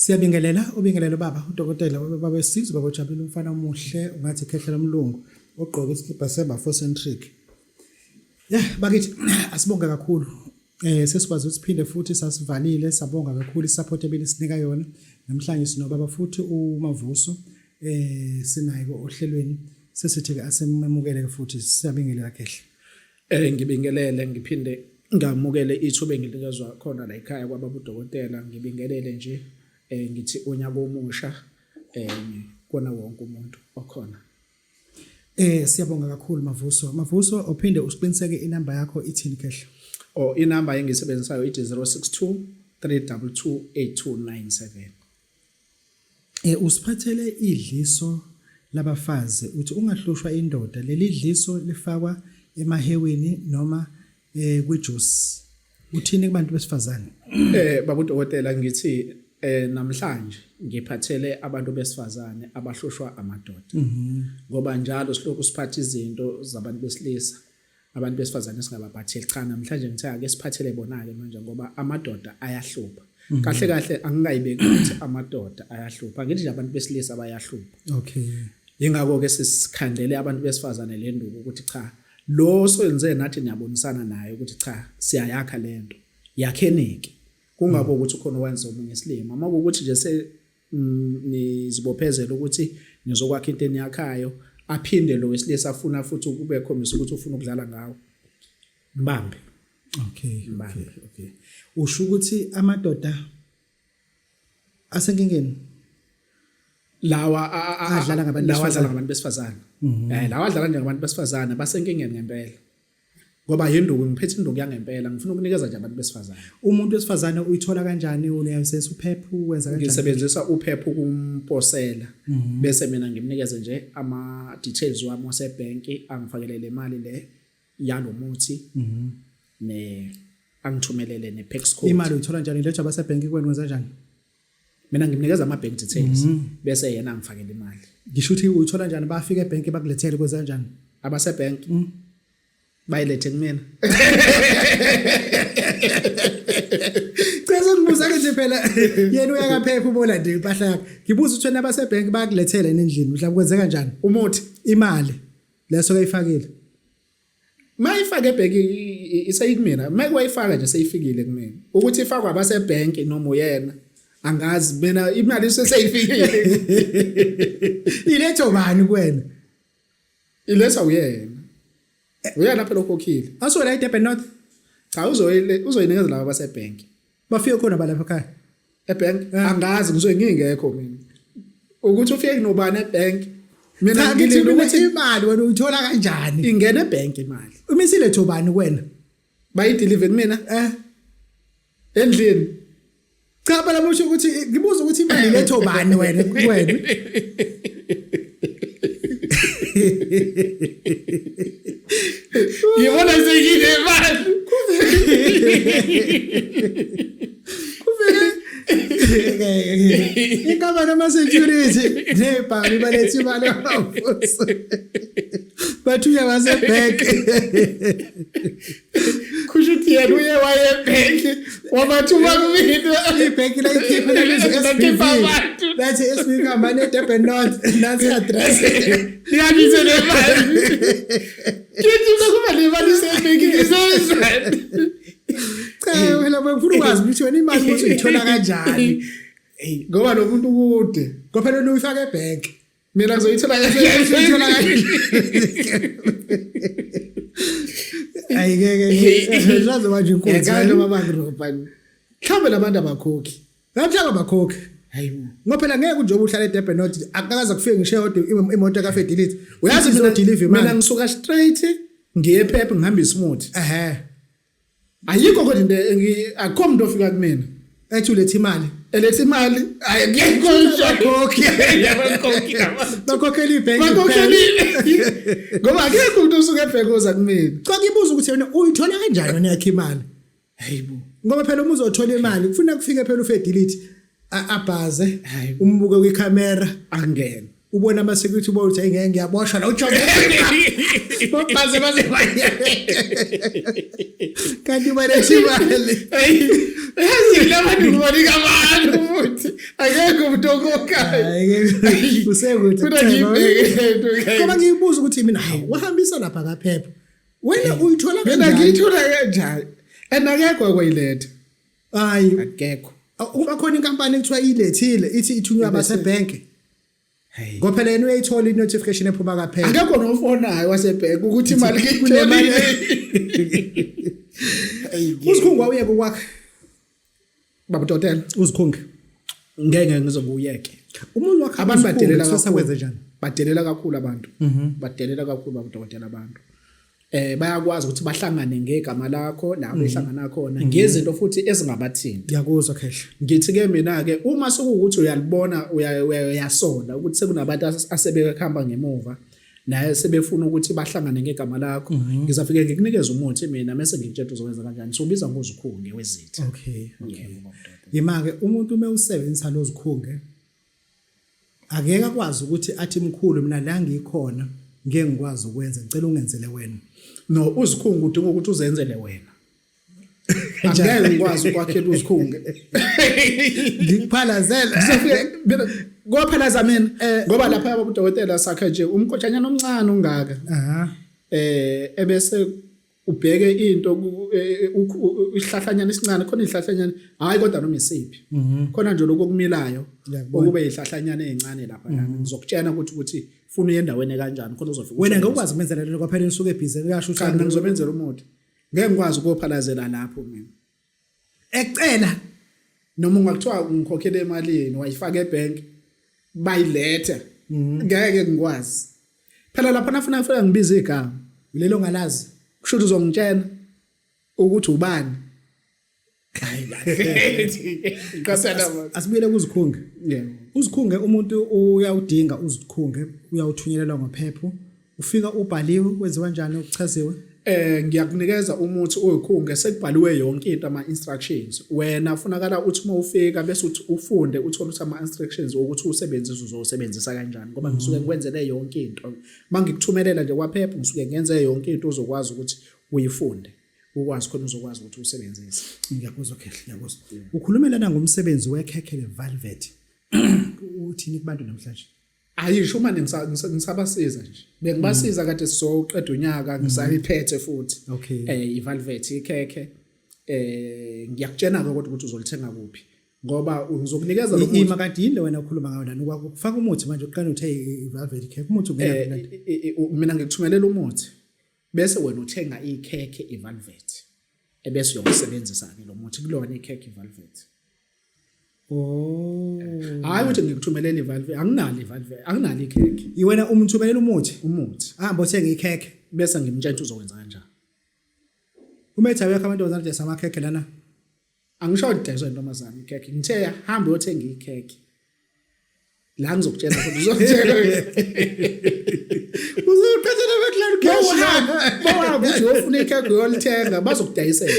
Siyabingelela, ubingelele ubaba, udokotela, ubaba wesizwe, baba ojabulile umfana omuhle, ungathi ikhehla lomlungu, ogqoke isikibha sebafo-centric. Yeah, bakithi asibonge kakhulu. Eh sesikwazi ukuthi siphinde futhi sasivalile sabonga kakhulu isupport ebelisinika yona. Namhlanje sinobaba futhi uMavuso eh sinaye ohlelweni sesithi ke asememukele futhi siyabingelela khehla. Eh ngibingelele ngiphinde ngamukele ithuba engilikezwa khona la ekhaya kwababa udokotela ngibingelele nje eh ngithi unyaka omusha eh kona wonke umuntu okhona. Eh siyabonga kakhulu Mavuso. Mavuso ophinde usiqiniseke inamba yakho ithini khehla? Oh inamba engisebenzisayo ithi 062 322 8297. Eh usiphathele idliso labafazi uthi ungahlushwa indoda leli dliso lifakwa emahewini noma eh kwijuice. Uthini kubantu besifazane? Eh baba udokotela ngithi eh namhlanje ngiphathele abantu besifazane abahlushwa amadoda. Mhm. Ngoba njalo silokhu siphatha izinto zabantu besilisa. Abantu besifazane singabaphatheli cha namhlanje ngithe ake siphathele bona ke manje ngoba amadoda ayahlupha. Mhm. Kahle kahle angingayibeki ukuthi amadoda ayahlupha. Ngithi nje abantu besilisa bayahlupha. Okay. Yingakho ke sisikhandele abantu besifazane le nduku ukuthi cha lo soyenze nathi niyabonisana naye ukuthi cha siyayakha lento yakhenike kungabe ukuthi ukhona owenza omunye isilima uma kuwukuthi nje se mm, nizibophezela ukuthi nizokwakha into eniyakhayo aphinde lo wesilisa afuna futhi ukube khombisa ukuthi ufuna ukudlala ngawo mbambe okay okay okay usho ukuthi amadoda asenkingeni lawa adlala ngabantu lawa adlala ngabantu besifazane mhm. eh lawa adlala nje ngabantu besifazane basenkingeni ngempela ngoba yinduku ngiphethe induku yangempela ngifuna ukunikeza nje abantu besifazane umuntu wesifazane uyithola kanjani uneyasebenzisa uphephu wenza kanjani ngisebenzisa uphephu kumposela mhm. bese mina ngimnikeze nje ama details wami wasebhenki angifakele le mali le yalomuthi mhm. ne angithumelele ne PEX code imali uyithola njani lethwa abasebhenki kwenu wenza kanjani mina ngimnikeza ama bank details mm -hmm. bese yena angifakela imali ngisho ukuthi uyithola njani bafika ebhenki bakulethele kwenza kanjani abasebhenki mm. bayilethe kumina Cha sengibuza ke nje phela yena uyakaphepha ubola nje impahla yakhe ngibuza ukuthi wena abasebhenki bayakulethela endlini mhlawumbe kwenzeka kanjani umuthi imali leso kayifakile Mayifake ebhenki iseyikumina mayikwayifaka nje seyifikile kumina ukuthi ifakwa abasebhenki noma uyena angazi mina imali seyifikile ilethwa bani kuwena ilethwa uyena uyena phela okhokhile asuke la eDurban North cha uzoyinikeza laba basebhenki bafike khona balapha ekhaya ebank eh. angazi ngisuke ngingekho mina ukuthi ufike nobani ebank mina ngilinde ukuthi imali wena uyithola kanjani ingena ebank imali uma isilethe ubani kuwena bayideliver kumina eh endlini cha phela musho ukuthi ngibuza ukuthi imali ilethe ubani wena kuwena Ngibona seyine imali. Kuvele inkampani ama-security nebhange baletha imali amavuso bathunya basebhenki Kusho ukuthi yena uye waye ebhenki wabathuma kumina. Ibhenki layikhipha lalizwe Lakhipha SBV. abantu. Lathi SBV hambani eDurban North nansi address. Liyabise le mali. Kithi bekuba le mali sebhenki ngisenzani. Cha phela bengifuna ukwazi ukuthi wena imali ukuthi uyithola kanjani. Hey, ngoba lo muntu kude. Ngoba phela uyifaka ebhenki. Mina ngizoyithola kanjani? Ayi ngeke ngizaze manje inkunzi. Ngeke noma bangiroba. Mhlawumbe labantu abakhokhi. Mhlawumbe abakhokhi. Hayibo. Ngoba phela ngeke njengoba uhlala eDurban North akakaze kufike ngisho eyodwa imoto kaFedility. Uyazi mina deliver imali. Mina ngisuka straight ngiye ePep ngihamba ismuthi. Ehhe. Ayikho kodwa into akukho umuntu ofika kumina. Ethi uletha imali. Eletha imali ayikho nje akhokhi. Bakhokhela ibhenki. Bakhokhela. Ngoba akekho umuntu osuke ebhenki oza kumina. Cha ngibuza ukuthi wena uyithola kanjani wena yakhe imali? Hayibo. Ngoba phela uma uzothola imali kufuna kufike phela uFedility abhaze umbuke kwikhamera angene. Ubona ama security ubona ukuthi ngeke ngiyaboshwa la ujonge. Babhaze baze baye. Kanti baletha imali. Yazi labantu ngibanika abantu futhi akekho umuntu okhokhayo. Hayi usekuthi. Funa ngiyibheke lento. Ngoba ngiyibuza ukuthi mina hawu wahambisa lapha kaphepha. Wena uyithola Mina kanjani? ngiyithola kanjani? And akekho akwayiletha. Hayi Akekho. Kuba khona inkampani ekuthiwa ilethile ithi ithunywa abasebhenki. Hey. Ngoba phela yena uyayithola i-notification ephuma kaphela. Akekho nofonayo wasebhenki ukuthi imali Kunemali. ngiyitholile. Uzikhungu wawuyeka ukwakha. Baba Dotela, Uzikhunge. ngeke ngizokuyeke. Umuntu wakhe Abantu badelela kakhulu. kakhulu. Kwenze njani? Badelela kakhulu abantu. Badelela kakhulu baba Dokotela abantu. Bayakwazi ukuthi bahlangane ngegama lakho la behlangana khona ngezinto futhi ezingabathinti. Ngiyakuzwa Khehla. Ngithi ke mina ke uma sekuwukuthi uyalibona uyasola ukuthi sekunabantu asebekhamba ngemuva naye sebefuna ukuthi bahlangane ngegama lakho ngizafike ngikunikeze umuthi mina mase ngikutshela uzokwenza kanjani so ubiza ngozikhunge wezithi. Okay, okay. Yima ke umuntu uma usebenzisa lozikhunge akeke akwazi ukuthi athi mkhulu mina la ngikhona ngeke ngikwazi ukwenza ngicela ungenzele wena. No uzikhunge udinga ukuthi uzenzele wena. Angeke ngikwazi ukwakhela uzikhunge. Ngikuphalazela. Ngizofike mina kwaphalaza mina ngoba lapha yabo udokotela sakhe nje umkotshanyana omncane ungaka. Aha. Ebese ubheke into isihlahlanyana esincane khona isihlahlanyana hayi kodwa noma isiphi khona nje lokho okumilayo Ngiyakubona. okube isihlahlanyana ezincane lapha ngizokutshena ukuthi ufuna uye endaweni kanjani khona uzofika Wena ngeke ukwazi ukumenzela lento kwaphela nisuke ebhizi uyasho cha mina ngizomenzela umuthi ngeke ngikwazi ukophalazela lapho mina ekucela noma ungakuthiwa ngikhokhele emalini wayifaka ebank bayiletha ngeke ngikwazi phela lapha nafuna funa ngibize igama lelo ngalazi. kusho ukuthi uzongitshena ukuthi ubani Asibuyele kuzikhunge. Yebo. Uzikhunge umuntu uyawudinga uzikhunge uyawuthunyelelwa ngophepho ufika ubhaliwe kwenziwa njani ukuchaziwe Ngiyakunikeza umuthi oyikhunge sekubhaliwe yonke into ama instructions wena funakala uthi uma ufika bese uthi ufunde uthole ukuthi ama instructions ukuthi usebenzise uzosebenzisa kanjani ngoba ngisuke ngikwenzele yonke into mangikuthumelela nje kwaphepha ngisuke ngenze yonke into uzokwazi ukuthi uyifunde ukwazi khona uzokwazi ukuthi usebenzise. Ngiyakuzwa Khehla, ngiyakuzwa. Ukhulumelana ngomsebenzi wekhekhe levelvet. Uthini kubantu namhlanje? Ayisho uma ngisabasiza nje. Bengibasiza kade sizoqeda unyaka ngisayiphethe futhi. Okay. Ivelvet ikhekhe. Ngiyakutshena ke kodwa ukuthi uzolithenga kuphi. Ngoba ngizokunikeza lo muthi. Ima kanti yini le wena ukhuluma ngayo lana ukufaka umuthi manje uqala uthe ivelvet ikhekhe umuthi ungena Mina ngikuthumelela umuthi. Bese wena uthenga ikhekhe ivelvet. Ebese uyawusebenzisa ke lo muthi kulona ikhekhe ivelvet. Oh. Hayi ukuthi ngikuthumelela ivelvet, anginalo ivelvet, anginalo ikhekhe. Iwena umthumelela umuthi? Umuthi. Ahamba uthenga ikhekhe. Bese ngimtshela ukuthi uzokwenza kanjani. Umetha uyakha amantombazane adayisa amakhekhe lana. Angisho udayiswa intombazane ikhekhe. Ngithe hamba uyothenga ikhekhe. La ngizokutshela futhi uzokutshela. Uzoqhathela bekulala cash. Bawahamba uthi uyofuna ikhekhe uyolithenga bazokudayisela.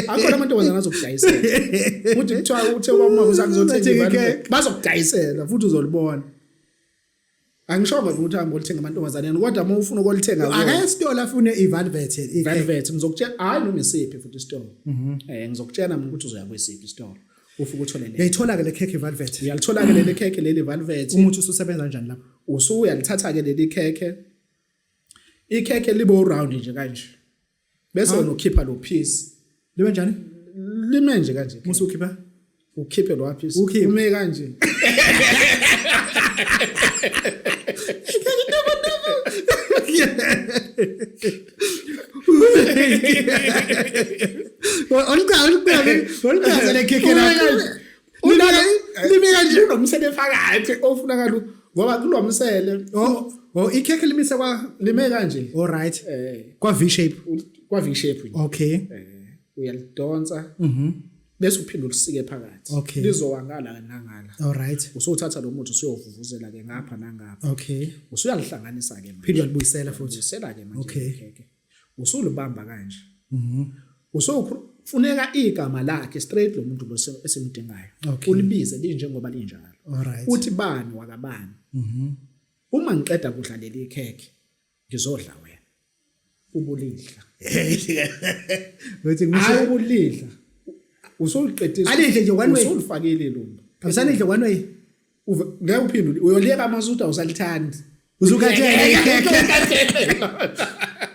Akhona amantombazane azokudayisela. Uthi kuthiwa uthe kwamama usangizothenga ikhekhe bazokudayisela futhi uzolibona. Angishongo ukuthi hamba ulithenga amantombazaneni kodwa uma ufuna ukulithenga Ake esitolo afune ivelvet ikhekhe. Velvet ngizokutshela hayi noma isiphi futhi isitolo. Ngizokutshela mina ukuthi uzoya kwesiphi isitolo. Ufike uthole le. Uyayithola ke le khekhe ivelvet. Uyalithola ke leli khekhe leli velvet. Umuthi ususebenza kanjani lapho? Usuyalithatha ke leli khekhe. Ikhekhe libe round nje kanje. Bese wena ukhipha lo piece. Libe njani? Lime nje kanje. Musu ukhipha? Ukhiphe lo piece. Ukhiphe. Ume kanje. Oluchaza le khekhe lakho. Lime kanje unomsele phakathi ofunakala ngoba kulomsele. Oh, ikhekhe limise kwa lime kanje. All right. Kwa V shape. Kwa V shape. Okay. Uyalidonsa. Bese uphinde ulisike phakathi. Okay. Lizowa ngala nangala. All right. Usuthatha lo muthi usuyovuvuzela ke ngapha nangapha. Okay. Usuyalihlanganisa ke manje. Phinde uyalibuyisela futhi. Ubuyisela ke manje Okay. ikhekhe. Usulibamba kanje. Usufuneka igama lakhe straight lo muntu lo esimdingayo. Okay. Ulibize linjengoba linjalo. All right. Uthi bani wakabani. Uma ngiqeda kudla leli ikhekhe ngizodla wena. Ubulidla. Uthi Hayi ubulidla. Usuliqedile. Alidle nje one way. Usulifakile ilumbo. Awusalidle one way. Uve ngeke uphinde uyoliyeka amasudu awusalithandi. Usukhathele ikhekhe.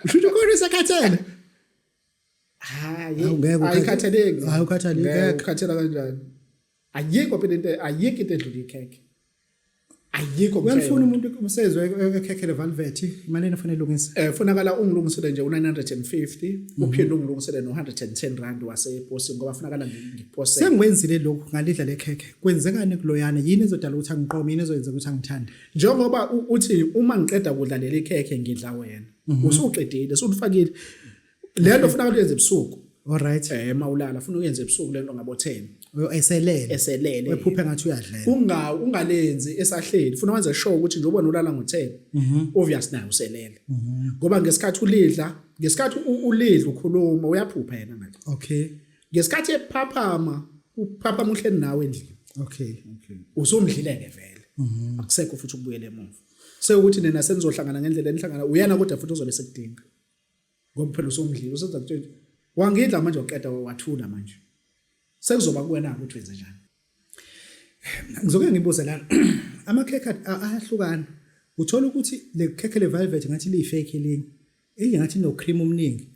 Usho ukuthi khona usakhathele. Hayi. Hawu, ngeke ukhathele. Ayikhathaleki. Hayi, ukhathale Ngeke ikhekhe. ukhathela kanjani? Ayikho phela into ayikho into edlula ikhekhe. Ayikho Uyalifuna umuntu umsebenzi wekhekhe levelvet imali enifanele ilungise. Funakala ungilungisele nje u950 uphinde ungilungisele no110 rand waseposini ngoba funakala ngikuposele. Sengiwenzile lokhu ngalidla lekhekhe. Kwenzekani kuloyana? Yini ezodala ukuthi angiqome? Yini ezoyenza ukuthi angithande? Njengoba uthi uma ngiqeda kudla leli khekhe ngidla wena. Usuqedile, usulifakile. Lento funakala uyenze ebusuku. All right. Mawulala funa uyenze ebusuku lento ngabo 10. Eselele. Eselele. Wephuphe ngathi uyadlela. Ungalenzi esahleli. Funa wenze sure ukuthi njengoba ulala ngo10. Obvious naye uselele. Ngoba ngesikhathi ulidla, ngesikhathi ulidla ukhuluma uyaphupha yena ngathi. Okay. Ngesikhathi ephaphama, uphaphama uhleli nawe endlini. Okay. Okay. Usumdlile ke vele. Akusekho futhi ukubuyela emuva. Sekuthi nina senizohlangana ngendlela enihlangana uyena kodwa futhi uzobe sekudinga. Ngoba phela usumdlile usenza kutshela wangidla manje waqeda wathula manje. Sekuzoba kuwena ukuthi wenze njani. Ngizoke ngibuze lana. Amakhekhe ayahlukana. Uthola ukuthi le khekhe le velvet ngathi liyi fake elinye. Elinye ngathi no cream omningi.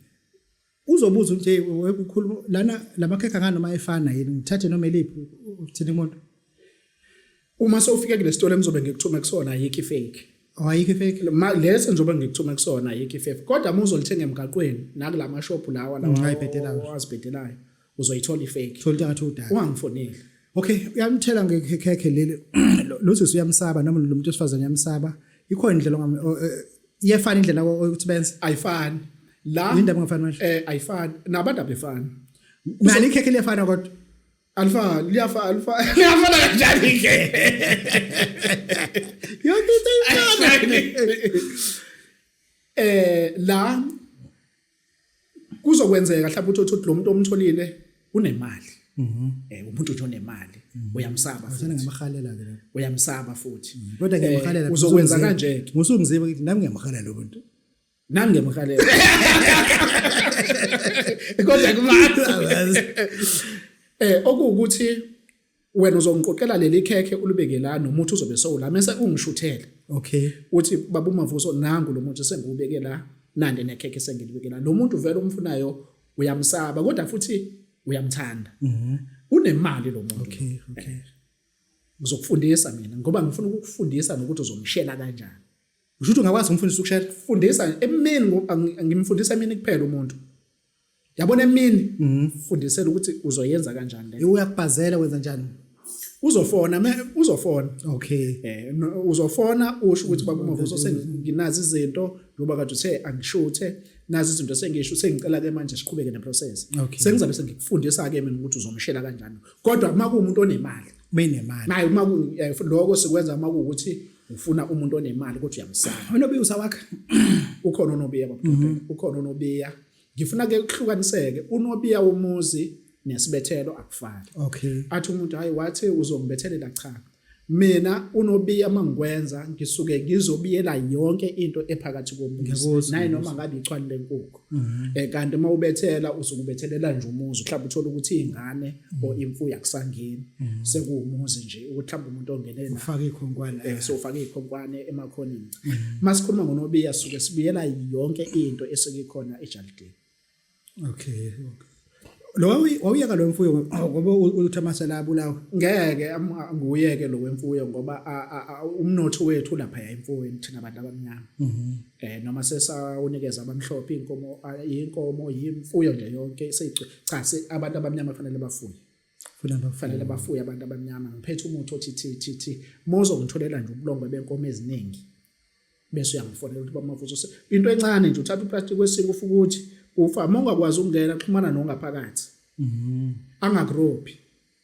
Uzobuza nje ukhuluma lana lamakhekhe anganoma efana yini ngithathe noma eliphi uthini umuntu. Uma sewufike kule sitolo engizobe ngikuthume kusona ayikho ifake. Oh ayikho ifake. Leso njengoba ngikuthume kusona ayikho ifake. Kodwa uma uzolithenga emgaqweni nakulama shop lawa lawa Ayibhedelayo. azibhedelayo uzoyithola ifake. Thola into ngathi udaka. Ungangifoneli. Okay, uyamthela ngekhekhe leli. Lo sisi uyamsaba noma lo muntu wesifazane uyamsaba. Ikhona indlela iyefana indlela ukuthi benze. Ayifani. La Yindaba engafani manje. Ayifani. Nabantu abefani. Nalo ikhekhe liyafana kodwa. Alfa liyafa alfa liyafana kanjani ke? Yonke into ayifana. La kuzokwenzeka mhlawumbe uthi lo muntu omtholile unemali. Umuntu nje onemali uyamsaba futhi. Ngiyamhalela ke lapho. Uyamsaba futhi. Kodwa ngiyamhalela. Uzokwenza kanje ke. Ngusungizima ngithi nami ngiyamhalela lo muntu. Nami ngiyamhalela. Kodwa kumazi. Okuwukuthi wena uzongiqoqela leli khekhe ulibeke la nomuthi uzobe sowula mase ungishuthele. Okay. Uthi baba uMavuso nangu lo muthi sengiwubeke la nande nekhekhe sengilibeke la. Lo muntu vele umfunayo uyamsaba kodwa futhi uyamthanda. Unemali lo muntu. Okay, okay. Ngizokufundisa mina ngoba ngifuna ukukufundisa nokuthi uzomshela kanjani. Usho ukuthi ungakwazi ukumfundisa ukushela? Fundisa emini ngimfundisa emini kuphela umuntu. Yabona emini fundisela ukuthi uzoyenza kanjani le. Uyakubhazela wenza njani? Uzofona uzofona. Okay. Uzofona usho ukuthi baba uMavuso senginazi izinto njengoba kade uthe angishuthe nazi izinto sengisho sengicela ke manje siqhubeke neprocess. Sengizabe sengikufundisa ke mina ukuthi uzomshela kanjani. Kodwa uma kuwumuntu onemali, unemali. Naye uma lokho sikwenza uma kuwukuthi ufuna umuntu onemali kodwa uyamsaba. Unobiya usawakha? Ukhona unobiya baba. Ukhona unobiya. Ngifuna ke kuhlukaniseke unobiya womuzi nesibethelo akufani. Okay. Athi umuntu hayi wathi uzongibethelela cha. Mina unobiya mangikwenza ngisuke ngizobiyela yonke into ephakathi komuzi. Naye noma ngabe ichwane lenkukhu. Kanti uma ubethela usukubethelela nje umuzi mhlawumbe uthola ukuthi izingane or imfuyo akusangeni. Sekuwumuzi nje ukuthi mhlawumbe umuntu ongene la ufaka ikhonkwane so ufaka ikhonkwane emakhoneni. Masikhuluma ngonobiya suke sibiyela yonke into esuke ikhona ejalidini. Okay, okay. Lo wawuyeka lo mfuyo ngoba uthi amasela abulawa. Ngeke nguyeke lo wemfuyo ngoba umnotho wethu lapha imfuyo thina abantu abamnyama. Noma sesawunikeza abamhlophe inkomo inkomo yimfuyo nje yonke seyigcwe. Cha abantu abamnyama fanele bafuye. Fanele bafuye abantu abamnyama. Ngiphethe umuthi othi thi thi thi mozongitholela nje ubulongwe benkomo eziningi. Bese uyangifonela ukuthi bamavuso into encane nje uthatha uplastic wesiko ufuka ukuthi ufa uma ungakwazi ukungena xhumana nongaphakathi. Angakurophi,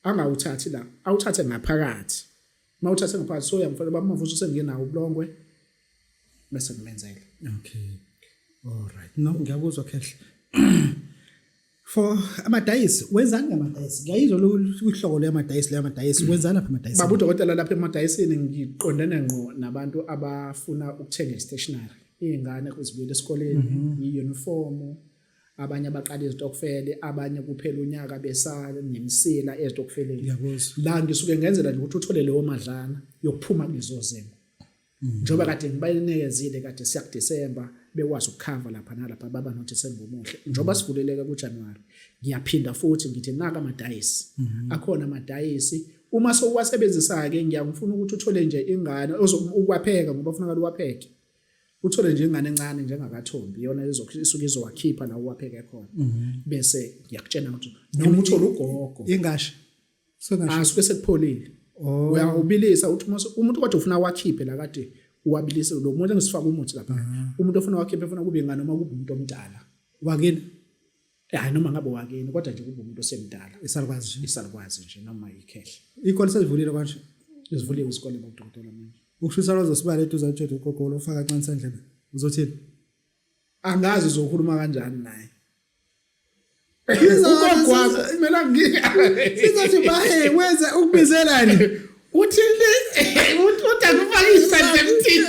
angawuthathi la, awuthathe ngaphakathi. Uma uthathe ngaphakathi so uyangifonela bamavuso sengingenawo ubulongwe bese ngimenzela. Okay. All right. No, ngiyakuzwa Khehle. For amadayisi wenzani ngamadayisi? Ngiyayizwa uhloko lwamadayisi lwamadayisi wenzani lapha amadayisi? Baba udokotela lapha emadayisini ngiqondene ngqo nabantu abafuna ukuthenga stationery. Izingane kuzibuyela esikoleni, iuniform, Abanye abaqala izitokfele, abanye kuphela unyaka besanemisila ezitokfeleni. Ngiyakuzwa. La ngisuke ngenzela nje ukuthi uthole leyo madlana yokuphuma kulezo zimo. Njengoba kade ngibanikezile kade siya kuDecember bekwazi ukukhava lapha nalapha baba noDecember omuhle. Njengoba sivuleleka kuJanuary ngiyaphinda futhi ngithi naka amadayisi. Akhona amadayisi uma sowuwasebenzisa ke ngiyangifuna ukuthi uthole nje ingane ukwapheka ngoba kufuneka uwapheke. Uthole nje ingane encane njengakaThombi iyona isuke izowakhipha la uwapheke khona. Bese ngiyakutshela ukuthi noma uthole ugogo. Ingashi. Sengasho. Asuke sekupholile. Oh. Uyawubilisa uthi uma umuntu kodwa ufuna wakhiphe la kade uwabilise lo muntu engisifaka umuthi lapha. Umuntu ofuna wakhiphe ufuna kube ingane noma kube umuntu omdala. Wakini Hayi noma ngabe wakini kodwa nje kube umuntu osemdala. isalukwazi nje. Isalukwazi nje noma ikhehle. Ikole selivulile kwanje. Isivuliwe isikole bodokotela manje. Ukushisa lozosibala eduze utshela ugogo lo faka kancane sendlebe. Uzothini? Angazi uzokhuluma kanjani naye. Ugogo wakho kumele ngi Sizothi bahe wenze ukubizelani? Uthi le uthi uthi akufake isandla emthini.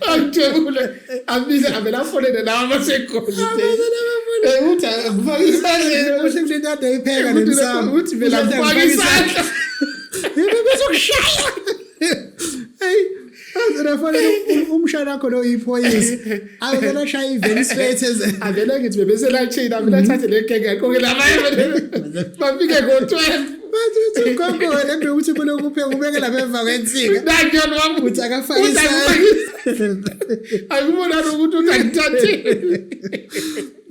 Angijabule abize avela afonele lawa abaseGoli. Uthi akufake isandla Usho ukuthi into ade ipheka nemsamo. Uthi vele akufake isandla. Yebo bezokushaya. Hey, azofanele umshana wakho lo iphoyisa. Avela shaya iveni straight eze. Avele ngithi bebeselatshini avele athathe le genge aqoke labanye bafike ngo-12. Bathi uthi ugogo wena nje ukuthi kumele ukupheka ubeke lapha emva kwensika. Nakuyona wami Uthi akafake Uthi akufake isandla. Akubonani ukuthi uthi angithathile.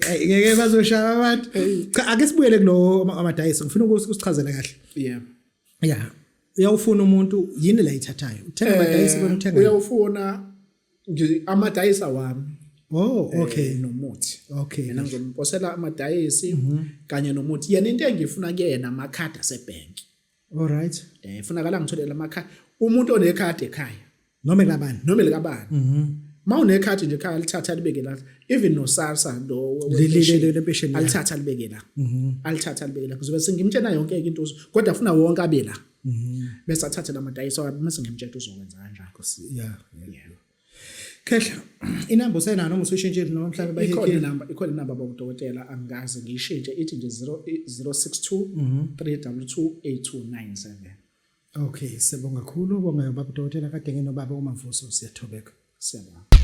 Hayi ngeke bazoshaya abantu. Cha ake sibuyele kulo amadayisi ngifuna ukuthi usichazele kahle. Yeah. Yeah. Uyawufuna umuntu yini la ithathayo? Uthenga amadayisi kona uthenga. Uyawufuna amadayisi awami. Oh, okay. Nomuthi. Okay. Mina ngizomposela amadayisi kanye nomuthi. Yena into engifuna kuyena amakhadi asebhenki. All right. Funakala ngitholele amakhadi. Umuntu onekhadi ekhaya. Noma likabani. Noma likabani. Ma unekhadi nje ekhaya lithatha libeke la. Even no SASSA lo Le pension. Alithatha libeke la. Alithatha libeke la. Kuzobe sengimtshena yonke into kodwa funa wonke abe la. Bese athathe lamadayisi bese ngimtshela uzokwenza kanjani. Yeah. Khehla, inamba usenayo noma usuyishintshile noma mhlawumbe Ikhona bayikhile? inamba, ikhona inamba bokudokotela angikaze ngiyishintshe ithi nje 062 322 8297. Okay, siyabonga kakhulu. Bonga baba udokotela kade nginobaba uMavuso siyathobeka. Siyabonga.